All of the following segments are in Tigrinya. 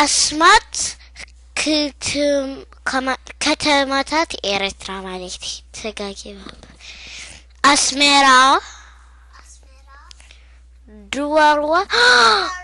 ኣስማት ክትም-፣ ከማ-፣ ከተማታት ኤርትራ ማለት እዩ። ተጋጊባ። ኣስመራ፣ ድዋርዋ፣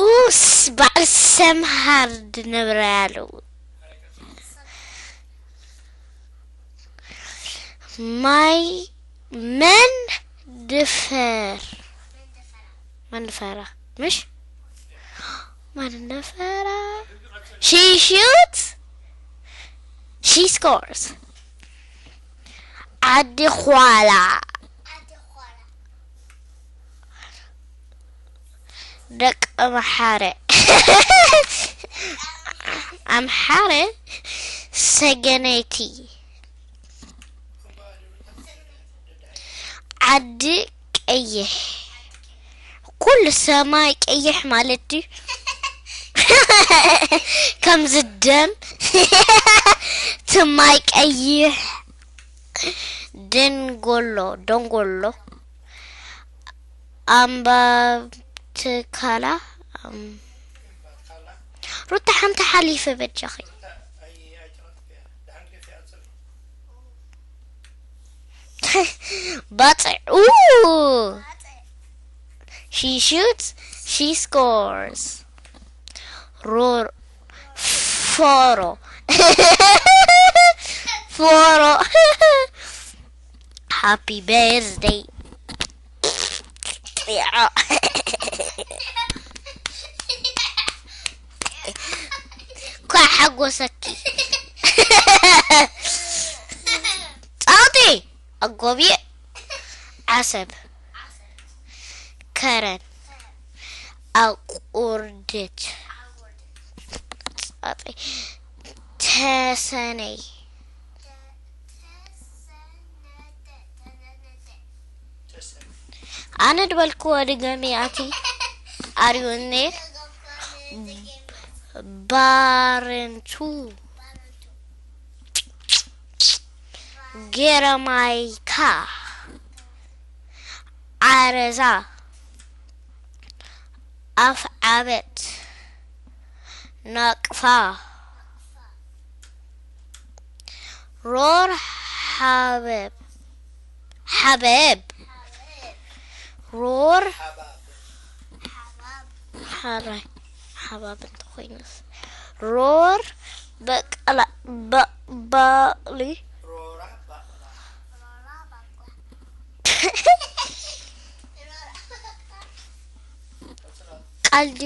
ኡስ፣ በዓል ሰምሃር ድነብረ ያለው። ማይ መን ድፈር? መን ድፈራ? ምሽ? መን ድፈራ? She shoots. She scores. ዓዲ ኳላ። ደቂ ኣምሓረ። ኣምሓረ ሰገነይቲ። ዓዲ ቀይሕ። ኩሉ ሰማይ ቀይሕ ማለት ድዩ? ከምዚ ደም። ትማይ ቀይሕ። ደንጎሎ፣ ደንጎሎ። ኣምባትካላ፣ ኣም-፣ ሩታ ሓንቲ ሓሊፈ በጃኺ። ባጽዕ፣ ኡ! She shoots, she scores. ሮር-፣ ፎሮ። ፎሮ። Happy birthday. ኳዕ ሓጎሰኪ። ጻውቲ። ኣጎብየ። ዓሰብ። ከረን። ኣቁርደት። ጻጸ-፣ ተሰነይ። ኣነ ድበልክዎ ድገሚ ኣቲ። ኣርዩኔ። ባረንቱ። ገረማይካ። ዓረዛ። ኣፍዓበት። ናቅፋ። ሮር ሓበብ። ሓበብ። ሮር ሓራይ ሓባብ እንተኾይኑስ። ሮር በቀላ፣ በ-፣ ባቕሊ። ቀልዲ።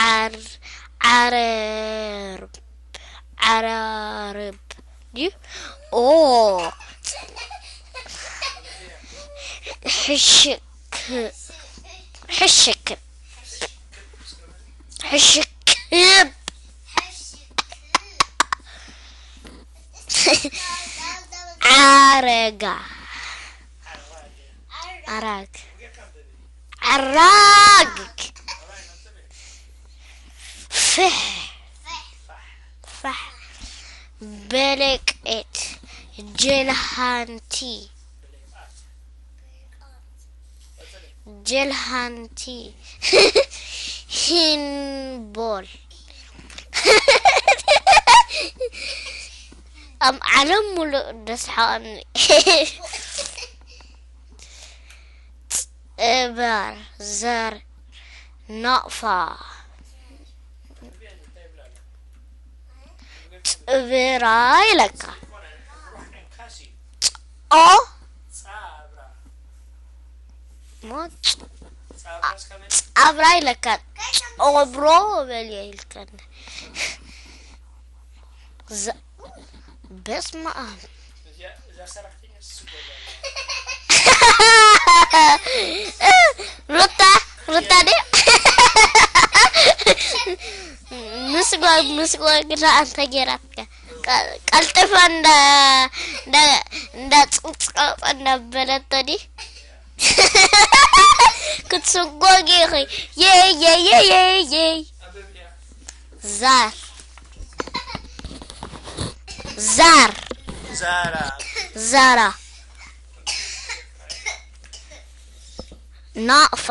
ዓር-፣ ዓረርብ፣ ዓራርብ ድዩ? ኦ። ሕሽክ፣ ሕሽክ፣ ሕሽክብ። ዓረጋ። ኣራግ። ዓራግ። ፍሕ። ፋሕ። በለቄት። ጀልሃንቲ። ጀልሃንቲ። ሂንቦል። ኣብ ዓለም ሙሉእ ደስሓቐኒ። ጽበር፣ ዘር፣ ናቕፋ። ጽብራ ኢለካ። ኦ። ሞጭ። ጻብራ ኢለካ። ጾብሮ በልዮ ኢልከኒ። ዘ-፣ በስመ ኣብ። ሩታ፣ ሩታ ድያ? ምስጓግ፣ ምስጓግ ግዳ ኣንተ ጌራትካ። ቀ-፣ ቀልጥፋ እንዳ፣ እንዳ፣ እንዳ ጽቕጽቕ እንዳበለቶ ድዩ? ክትስጎጊ ኢኺ። የይ፣ የይ፣ የይ፣ የይ፣ የይ። ዛር። ዛር። ዛራ። ዛራ። ናቕፋ።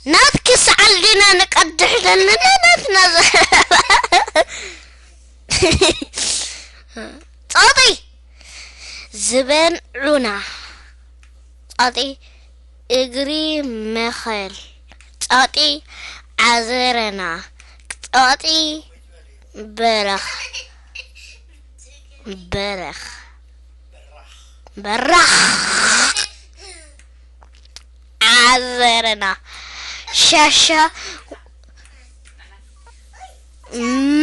ናትኪ ሰዓል ዲና ንቀድሕ ደንነ ናትና ዘረባ። ጾጢ ዝበን ዑና። ጾጢ እግሪ መኸል። ጾጢ ዓዘረና። ጾጢ በረኽ። በረኽ። በራኽ። ዓዘረና። ሻሻ።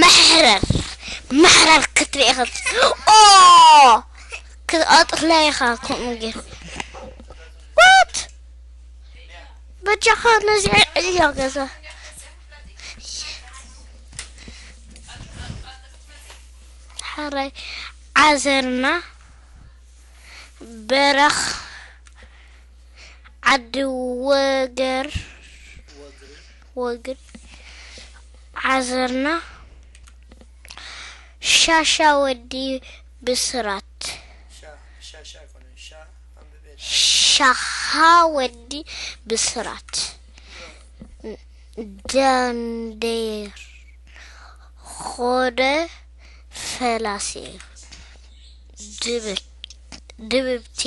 መሕረር። መሕረር ክትርኢ ኢኻ። ኦ! ክትቐጥላ ኢኻ ከምኡ ጌር። What? በጃኻ ነዚ ዕዮ ገዛ። ሓራይ ዓዘርና በረኽ ዓዲ ወገር ወግድ ዓዘርና ሻሻ ወዲ ብስራት ሻኻ ወዲ ብስራት ዳንዴር ኾደ ፈላሴ ድብብቲ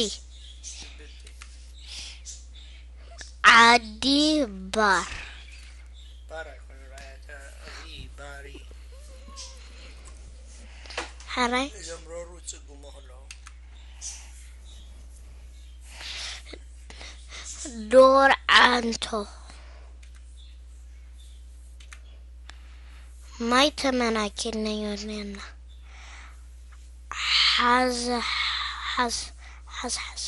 ዓዲ ባር ሓራይ ዶር ዓንቶ ማይ ተመናኪነዮ ኔርና። ሓዝ ሓዝ ሓዝ ሓዝ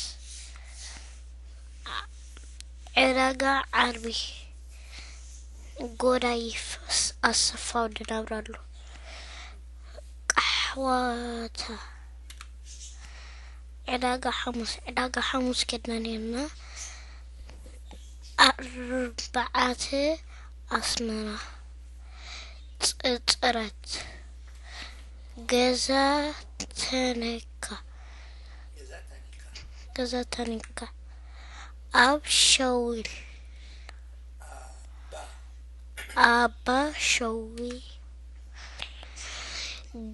ዕዳጋ ዓርቢ ጎዳይፍ ኣሰፋው ድነብረሉ ቃሕዋታ ዕዳጋ ሓሙስ ዕዳጋ ሓሙስ ከድና ኔርና። ኣርባዓተ ኣስመራ ጽጽረት ገዛ ተነካ ገዛ ተነካ ኣብ ሸዊል ኣባ ሸዊ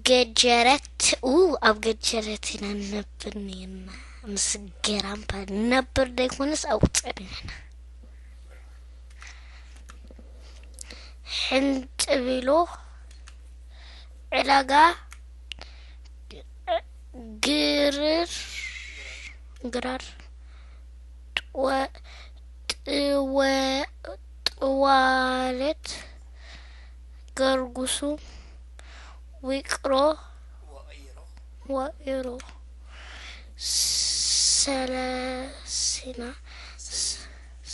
ገጀረት ኡ ኣብ ገጀረት ኢና ንነብር ነርና። ምስ ገራምባ ንነብር ዘይኮነስ ኣብ ውፅእ ኢና ሕንጥቢሎ ዕዳጋ ግርር ግራር ጥወ ጥወ ጥዋለት ገርጉሱ ዊቅሮ ወኢሮ ሰለሲና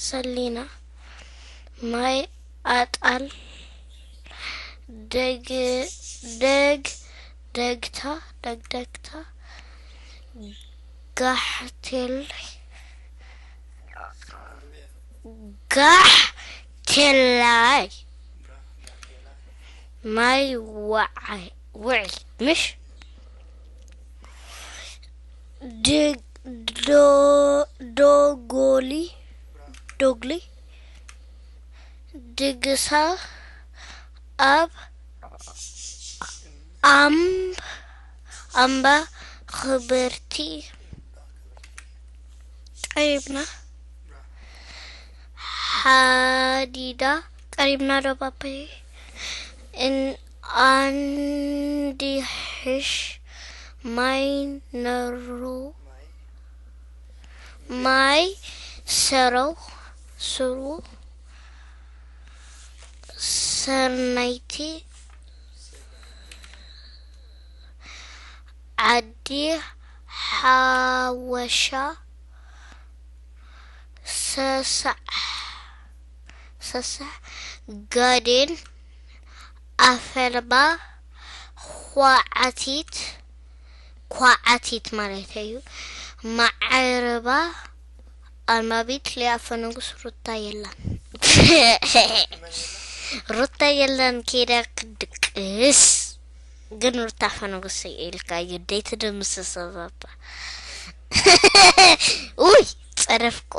ሰሊና ማይ ኣጣል ደግ ደግ ደግታ ደግደግታ ጋሕቴል ጋሕቴላይ ማይ ውዓይ ውዒ ምሽ ዶጎሊ ዶግሊ ድግሳ ኣብ ኣምብ ኣምባ ክብርቲ ቀሪብና ሓዲዳ ቀሪብና ዶ ባባይ ኣንዲሕሽ ማይ ነሩ ማይ ሰረው ስሩ ሰርናይቲ ዓዲ ሓወሻ ሰሳዕ ሰሳዕ ጋዴን ኣፈልባ ኳዓቲት ኳዓቲት ማለት እዩ። ማዓረባ ኣልማቢት ሊያ ፈነጉስ ሩታ የላን ሩታ የላን ኬዳ ክድቅስ ግን ሩታ ፈነጉስ ኢልካ እዩ ደይ ትደምስሰ ባባ ውይ ጸረፍኩ